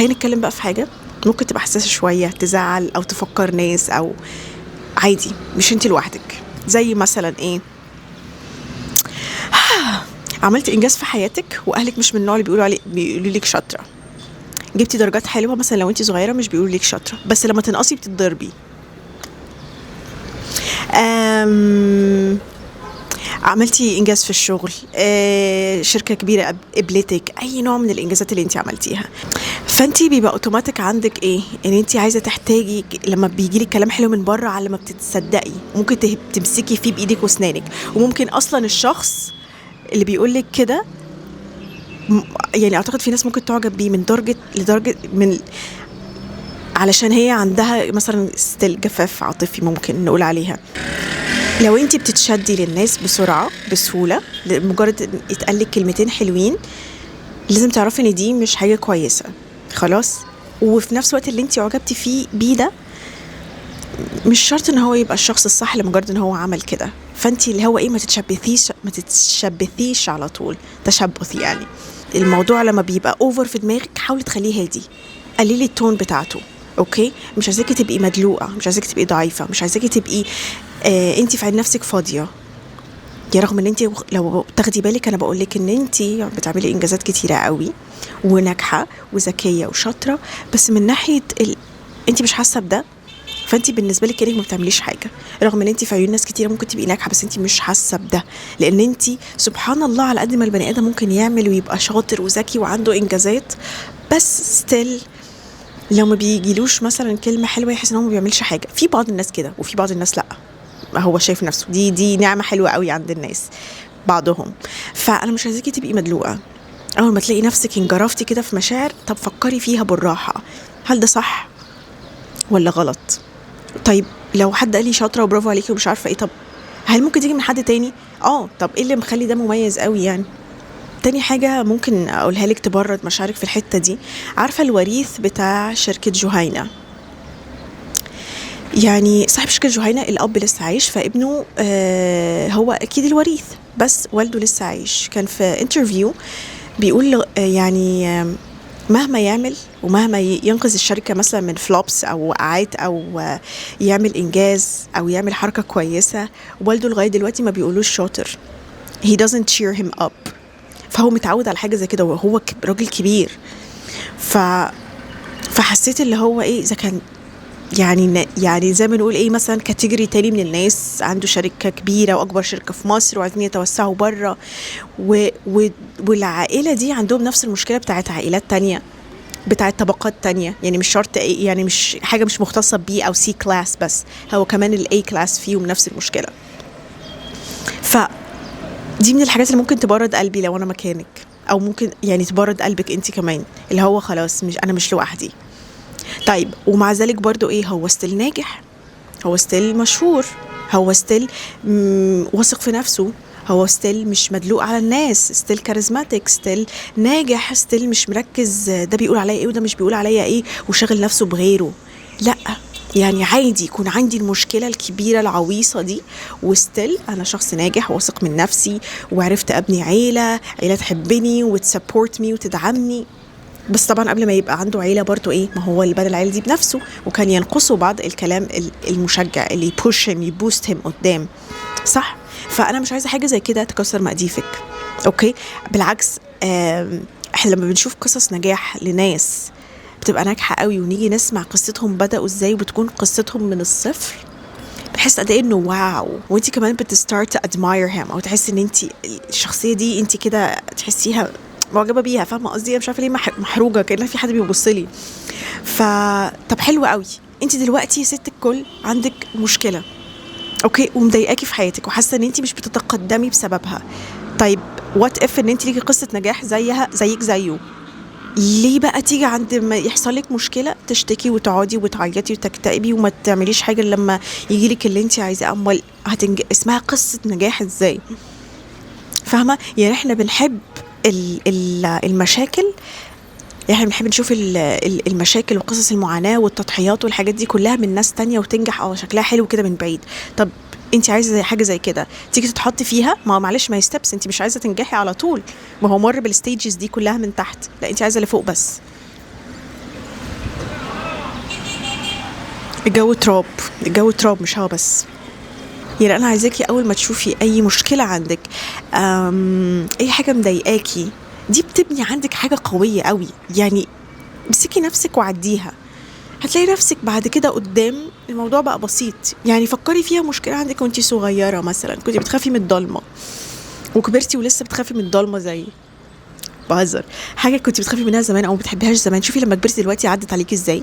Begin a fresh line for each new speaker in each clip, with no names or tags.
خلينا نتكلم بقى في حاجة ممكن تبقى حساسة شوية، تزعل او تفكر ناس، او عادي مش انت لوحدك. زي مثلا ايه؟ عملتي انجاز في حياتك واهلك مش من النوع اللي بيقولوا عليه، بيقولوا لك شاطرة، جبتي درجات حلوة مثلا لو انت صغيرة مش بيقولوا لك شاطرة، بس لما تنقصي بتتضربي. عملتي انجاز في الشغل، شركة كبيرة قبلتك، اي نوع من الانجازات اللي انت عملتيها، فانت بيبقى اوتوماتيك عندك ايه؟ ان انت عايزه تحتاجي لما بيجي لك كلام حلو من بره على ما بتتصدقي، ممكن تمسكي فيه بايدك واسنانك، وممكن اصلا الشخص اللي بيقول لك كده يعني اعتقد في ناس ممكن تعجب بيه من درجه لدرجة من علشان هي عندها مثلا still جفاف عاطفي ممكن نقول عليها. لو انت بتتشدي للناس بسرعة بسهولة لمجرد ان يتقال لك كلمتين حلوين، لازم تعرفي ان دي مش حاجة كويسة خلاص. وفي نفس الوقت اللي انت عجبتي فيه بيه ده مش شرط ان هو يبقى الشخص الصح لمجرد ان هو عمل كده. فانت اللي هو ايه، ما تتشبثيش على طول تشبث. يعني الموضوع لما بيبقى over في دماغك حاولي تخليه هادي، قللي ال tone بتاعته. okay، مش عايزاكي تبقي مدلوقه، مش عايزاكي تبقي ضعيفة، مش عايزاكي تبقي انت في عين نفسك فاضية. يا رغم ان انت لو تاخدي بالك انا بقول لك ان انت بتعملي انجازات كتيرة قوي وناجحة وذكيه وشاطره، بس من ناحية انت مش حاسه بده، فانت بالنسبة لك كانك ما بتعمليش حاجة، رغم ان انت في عيون ناس كتيرة ممكن تبقي ناجحة، بس انت مش حاسه بده، لان انت سبحان الله على قد ما البني ادم ممكن يعمل ويبقى شاطر وذكي وعنده انجازات، بس still لو ما بيجيلوش مثلا كلمة حلوة يحس ان هو ما بيعملش حاجة. في بعض الناس كده وفي بعض الناس لا، هو شايف نفسه. دي نعمه حلوة قوي عند الناس بعضهم. فانا مش عايزاكي تبقي مدلوقه. اول ما تلاقي نفسك انجرفتي كده في مشاعر، طب فكري فيها بالراحة، هل ده صح ولا غلط؟ طيب لو حد قال لي شاطرة وبرافو عليكي ومش عارفه ايه، طب هل ممكن تيجي من حد تاني؟ طب ايه اللي مخلي ده مميز قوي يعني؟ تاني حاجة ممكن أقولها لك تبرد مشاعرك في الحتة دي، عارفة الوريث بتاع شركة جهينة، يعني صاحب شركة جهينة الأب لسه عايش، فابنه هو أكيد الوريث، بس والده لسه عايش. كان في interview بيقول مهما يعمل ومهما ينقذ الشركة مثلا من flops أو وقعات أو يعمل إنجاز أو يعمل حركة كويسة، والده لغاية دلوقتي ما بيقولوش شاطر، he doesn't cheer him up. فهو متعود على حاجة زي كده وهو راجل كبير. فحسيت اللي هو إيه، إذا كان يعني زي ما نقول إيه مثلا category تاني من الناس عنده شركة كبيرة وأكبر شركة في مصر وعايزين يتوسعوا برا، والعائلة دي عندهم نفس المشكلة بتاعت عائلات تانية، بتاعت طبقات تانية، يعني مش شرط إيه، يعني مش حاجة مش مختصة B أو C class بس، هو كمان ال A class فيهم نفس المشكلة. ف دي من الحاجات اللي ممكن تبرد قلبي لو أنا مكانك، أو ممكن تبرد قلبك أنت كمان، اللي هو خلاص مش أنا مش لوحدي. طيب ومع ذلك برضو إيه، هو still ناجح، هو still مشهور، هو still واثق في نفسه، هو still مش مدلوق على الناس، still charismatic، still ناجح، still مش مركز ده بيقول عليا ايه وده مش بيقول عليا ايه وشاغل نفسه بغيره. لا عادي يكون عندي المشكلة الكبيرة العويصة دي و still أنا شخص ناجح واثق من نفسي وعرفت أبني عيلة، عيلة تحبني وت support me وتدعمني. بس طبعا قبل ما يبقى عنده عيلة برضو إيه، ما هو اللي بنى العيلة دي بنفسه، وكان ينقصه بعض الكلام المشجع اللي ي push him، ي boost him قدام، صح؟ فأنا مش عايزة حاجة زي كده تكسر مقاديفك، okay؟ بالعكس، إحنا لما بنشوف قصص نجاح لناس بتبقى ناجحة قوي ونيجي نسمع قصتهم بدأوا إزاي وبتكون قصتهم من الصفر، بحس قد إيه إنه wow. وإنتي كمان بت start to admire him، أو تحسي إن إنتي الشخصية دي إنتي كده تحسيها معجبة بيها، فاهمة قصدي؟ أنا مش عارفة ليه محروجة كأنها في حد بيبص لي. طب حلو قوي، إنتي دلوقتي يا ست الكل عندك مشكلة، okay، ومضايقاكي في حياتك وحاسة إن إنتي مش بتتقدمي بسببها. طيب what if إن إنتي ليكي قصة نجاح زيها زيك زيه، ليه بقى تيجي عند ما يحصل لك مشكلة تشتكي وتقعدي وتعيطي وتكتئبي وما تعمليش حاجة لما يجي لك اللي انت عايزاه؟ امال اسمها قصة نجاح ازاي؟ فاهمة؟ احنا بنحب المشاكل، احنا بنحب نشوف المشاكل وقصص المعاناة والتضحيات والحاجات دي كلها من ناس تانية وتنجح، شكلها حلو كده من بعيد. طب انت عايزة زي حاجة زي كده تيجي تتحطي فيها، ما هو معلش ما هي steps، انت مش عايزة تنجحي على طول، ما هو مر بال stages دي كلها من تحت، لا انت عايزة اللي فوق بس. الجو تراب، الجو تراب مش هوا بس. يعني انا عايزاكي اول ما تشوفي اي مشكلة عندك، اي حاجة مضايقاكي، دي بتبني عندك حاجة قوية قوي. يعني امسكي نفسك وعديها، هتلاقي نفسك بعد كده قدام الموضوع بقى بسيط. يعني فكري فيها، مشكلة عندك وانتي صغيرة مثلا كنتي بتخافي من الضلمة، وكبرتي ولسه بتخافي من الضلمة، زي بهزر، حاجة كنتي بتخافي منها زمان او ما بتحبيهاش زمان، شوفي لما كبرتي دلوقتي عدت عليكي ازاي،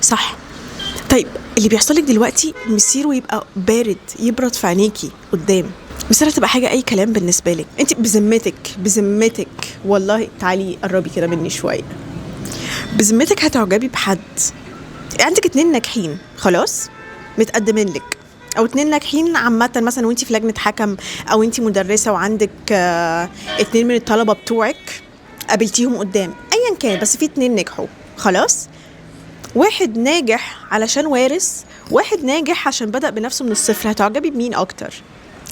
صح؟ طيب اللي بيحصل لك دلوقتي مصيره يبقى بارد، يبرد في عينيكي قدام، مصيرها تبقى حاجة اي كلام بالنسبة لك. انت بذمتك والله، تعالي قربي كده مني شوية، بذمتك هتعجبي بحد؟ عندك 2 ناجحين خلاص متقدمين لك، او 2 ناجحين عامة مثلا، وانت في لجنة حكم او انت مدرسه وعندك 2 من الطلبة بتوعك قابلتيهم قدام، ايا كان، بس في 2 نجحوا خلاص. واحد ناجح علشان وارث، واحد ناجح عشان بدأ بنفسه من الصفر. هتعجبي بمين اكتر؟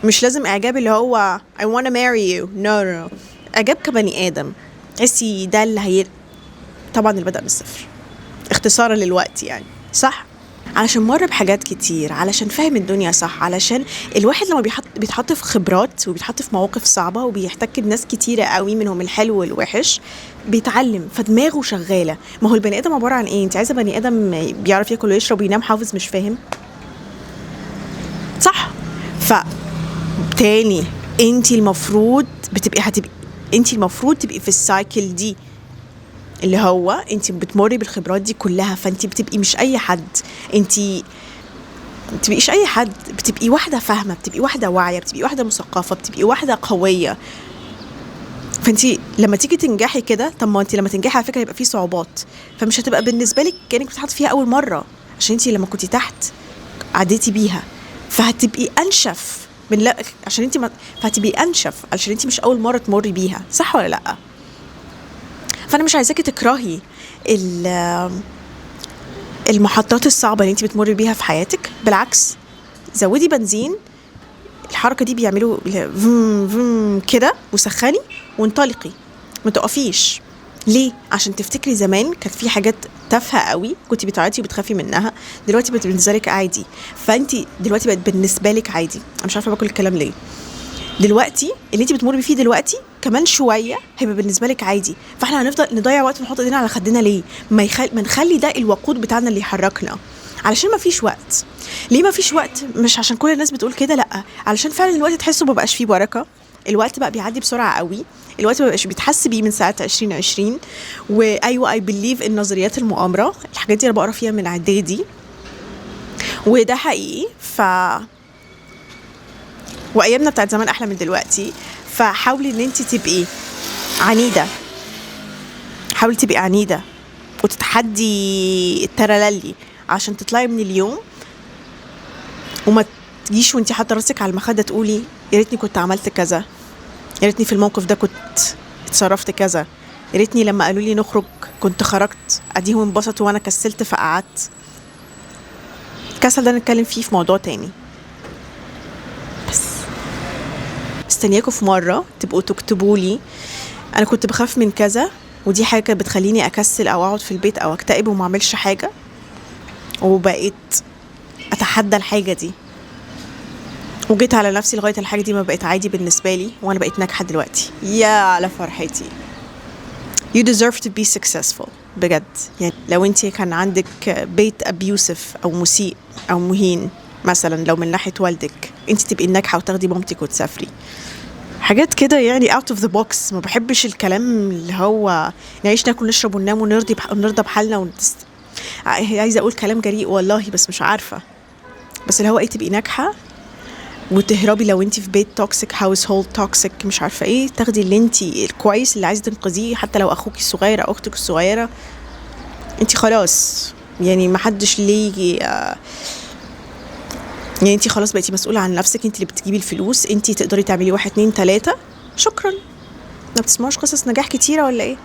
مش لازم اعجاب اللي هو I wanna marry you، no no no، اعجاب كبني ادم تحسي ده اللي هي، طبعا اللي بدأ من الصفر، اختصارا للوقت يعني، صح؟ علشان مر بحاجات كتير، علشان فاهم الدنيا صح، علشان الواحد لما بيتحط في خبرات وبيتحط في مواقف صعبة وبيحتك بناس كتيرة قوي منهم الحلو والوحش، بيتعلم، فدماغه شغالة. ما هو البني آدم عبارة عن ايه؟ انت عايزة بني آدم بيعرف ياكل ويشرب وينام حافظ مش فاهم، صح؟ ف تاني انت المفروض بتبقي هتبقي انت المفروض تبقي في ال cycle دي، اللي هو انت بتمري بالخبرات دي كلها، فانت بتبقي مش اي حد، انت بتبقيش اي حد، بتبقي واحدة فاهمه، بتبقي واحدة واعية، بتبقي واحدة مثقفة، بتبقي واحدة قوية. فانت لما تيجي تنجحي كده، طب ما انت لما تنجحي على فكرة هيبقى في صعوبات، فمش هتبقى بالنسبة لك كانك بتحط فيها اول مرة، عشان انت لما كنتي تحت عديتي بيها، فهتبقي انشف من لا، عشان انت ما، فهتبقي انشف عشان انت مش اول مرة تمري بيها، صح ولا لا؟ فانا مش عايزاكي تكرهي المحطات الصعبة اللي انت بتمري بيها في حياتك، بالعكس زودي بنزين. الحركة دي بيعملوا فم فم كده، وسخني وانطلقي، ما تقفيش. ليه؟ عشان تفتكري زمان كانت في حاجات تافهة قوي كنت بتعيطي وبتخافي منها، دلوقتي بقت بالنسبة لك عادي. فانت دلوقتي بقت بالنسبة لك عادي. انا مش عارفه باكل الكلام ليه. دلوقتي اللي انت بتمري فيه دلوقتي كمان شوية هيبقى بالنسبة لك عادي، فاحنا هنفضل نضيع وقت ونحط ايدينا على خدنا ليه؟ ما نخلي ده الوقود بتاعنا اللي يحركنا، علشان ما فيش وقت. ليه ما فيش وقت؟ مش عشان كل الناس بتقول كده، لا، علشان فعلا الوقت تحسه ما بقاش فيه بركة، الوقت بقى بيعدي بسرعة قوي، الوقت ما بقاش بيتحس بيه من ساعة 2020. وايوة I believe in نظريات المؤامرة، الحاجات دي انا بقرا فيها من اعدادي وده حقيقي. وايامنا بتاعت زمان احلى من دلوقتي. فحاولي ان انت تبقي عنيدة، حاولي تبقي عنيدة وتتحدي الترللي عشان تطلعي من اليوم، وما تجيش وانت حاطه راسك على المخدة تقولي يا ريتني كنت عملت كذا، يا ريتني في الموقف ده كنت اتصرفت كذا، يا ريتني لما قالوا لي نخرج كنت خرجت، اديهم انبسطوا وانا كسلت فقعدت. الكسل ده نتكلم فيه في موضوع تاني. بس مستنياكم في مرة تبقوا تكتبوا لي انا كنت بخاف من كذا، ودي حاجة كانت بتخليني اكسل او اقعد في البيت او اكتئب وما اعملش حاجة، وبقيت اتحدى الحاجة دي وجيت على نفسي لغاية الحاجة دي ما بقت عادي بالنسبة لي، وانا بقيت ناجحة دلوقتي. يا على فرحتي. You deserve to be successful بجد. يعني لو انت كان عندك بيت abusive او مسيء او مهين مثلا، لو من ناحية والدك، انت تبقي الناجحة وتاخدي مامتك وتسافري، حاجات كده يعني out of the box. ما بحبش الكلام اللي هو نعيش ناكل نشرب وننام ونرضي ونرضى بحالنا عايزه اقول كلام جريء والله بس مش عارفه، بس اللي هو ايه، تبقي ناجحة وتهربي لو انت في بيت toxic، household toxic، مش عارفه ايه، تاخدي اللي انت الكويس اللي عايزه تنقذيه، حتى لو اخوك الصغير او اختك الصغيرة، انت خلاص يعني ما حدش ليه، يعني انت خلاص بقيتي مسؤولة عن نفسك، انت اللي بتجيبي الفلوس، انت تقدري تعملي 1 2 3. شكرا. ما بتسمعوش قصص نجاح كتيرة ولا ايه؟